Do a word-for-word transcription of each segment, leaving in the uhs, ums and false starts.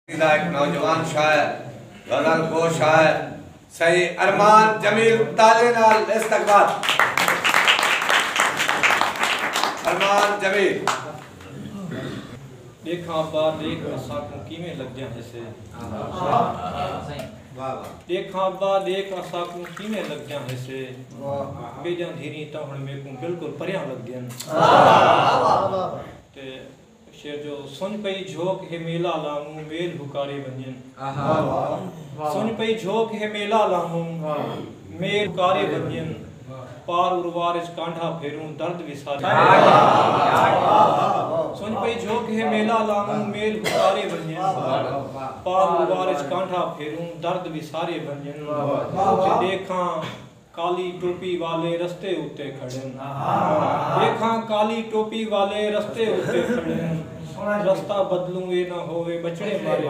دا ہک نوجوان شاعر، غزل گو شاعر سئیں ارمان جمیل، تالیاں نال استقبال۔ ارمان جمیل۔ ݙیکھاں ابا ݙیکھ اساکوں کیویں لڳدیاں ہیسے۔ ݙیکھاں ابا ݙیکھ اساکوں کیویں لڳدیاں ہیسے۔ میݙیاں دھیریں تاں ہݨ میکوں بالکل پریاں لڳدین۔ تے شعر جو سنڄ پئی جھوک ہے میلا لاہوں میل ہکارے ونڄن۔ سنڄ پئی جھوک ہے میلا لاہوں میل ہکارے ونڄن۔ پار اروار اچ کانڈھا پھیروں درد وسارے۔ سنڄ پئی جھوک ہے میلا لاہوں میل ہکارے ونڄن۔ پار اروار اچ کانڈھا پھیروں درد وسارے ونڄن۔ تے ݙیکھاں کالی ٹوپی والے رستے اتے کھڑن۔ ݙیکھاں کالی ٹوپی والے رستے اتے کھڑن۔ رستہ بدلوں اے نہ ہووے بچڑے مارے۔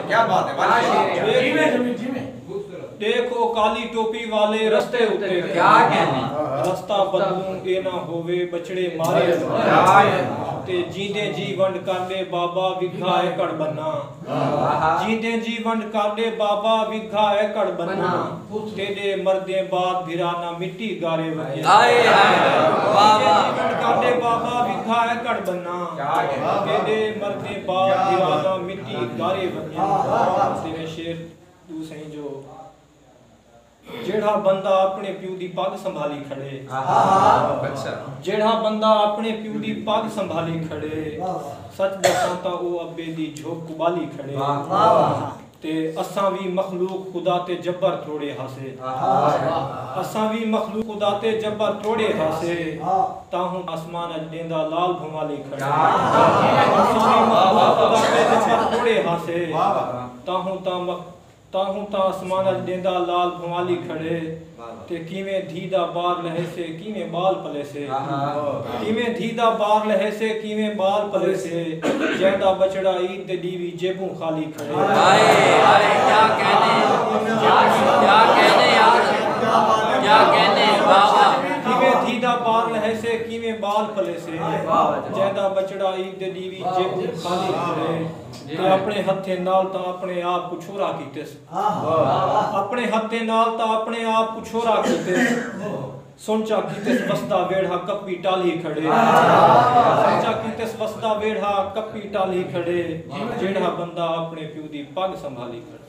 کیا بات ہے، واہ، واہ۔ ݙیکھ او کالی ٹوپی والے رستے اتے کھڑن۔ کیا کہنے۔ رستہ بدلوں اے نہ ہووے بچڑے مارے۔ تے جیندے جی ونڈ کر ݙے بابا وگھا ایکڑ ٻناں۔ جیندے جی ونڈ کر ݙے بابا وگھا ایکڑ ٻناں۔ تیݙے مردیں بعد بھرا نہ مٹی گارے ونڄے۔ ہائے ہائے، واہ واہ۔ جیندے جی ونڈ کر ݙے بابا وگھا ایکڑ ٻناں۔ تیݙے مردیں بعد بھرا نہ مٹی گارے ونڄے۔ تے میں شعر ݙو سئیں جو جیڑھا بندہ اپݨے پیو دی پڳ سنبھالی کھڑے۔ اچھا۔ جیڑھا بندہ اپݨے پیو دی پڳ سنبھالی کھڑے، سچ ݙساں تاں او ابے دی جھوک کوں ٻالی کھڑے۔ تے اساں وی مخلوق خدا تے جبر تروڑے ہاسے۔ اساں وی مخلوق خدا تے جبر تروڑے ہاسے، تاہوں آسمان اچ ݙیندا لال بھنوالی کھڑے۔ اساں وی مخلوق خدا تے جبر تروڑے ہاسے، تاہوں تاں مخ-، تاہوں تاں اسمان اچ ݙیندا لال بھنوالی کھڑے۔ تے کیویں دھی دا بار لہیسے، کیویں ٻال پلیسے۔ کیویں دھی دا بار لہیسے، کیویں ٻال پلیسے۔ جیندا ٻچڑا عید دے ݙیوی جیبوں خالی کھڑے۔ ہائے، ہائے، کیا کہنے، کیا کہنے یار، کیا کہنے، واہ، واہ۔ کیویں دھی دا بار لہیسے، کیویں ٻال پلیسے۔ جیندا ٻچڑا عید دے ݙیوی جیبوں خالی کھڑے۔ تے اپݨے ہتھیں نال تاں اپݨے آپ کوں چھورا کیتس۔ اپݨے ہتھیں نال تاں اپݨے آپ کوں چھورا کیتس۔ سنڄ چا کیتس وسدا ویڑھا کپی ٹالھی کھڑے۔ سنڄ چا کیتس وسدا ویڑھا کپی ٹالھی کھڑے۔ جیڑھا بندہ اپݨے پیو دی پڳ سنبھالی کھڑے۔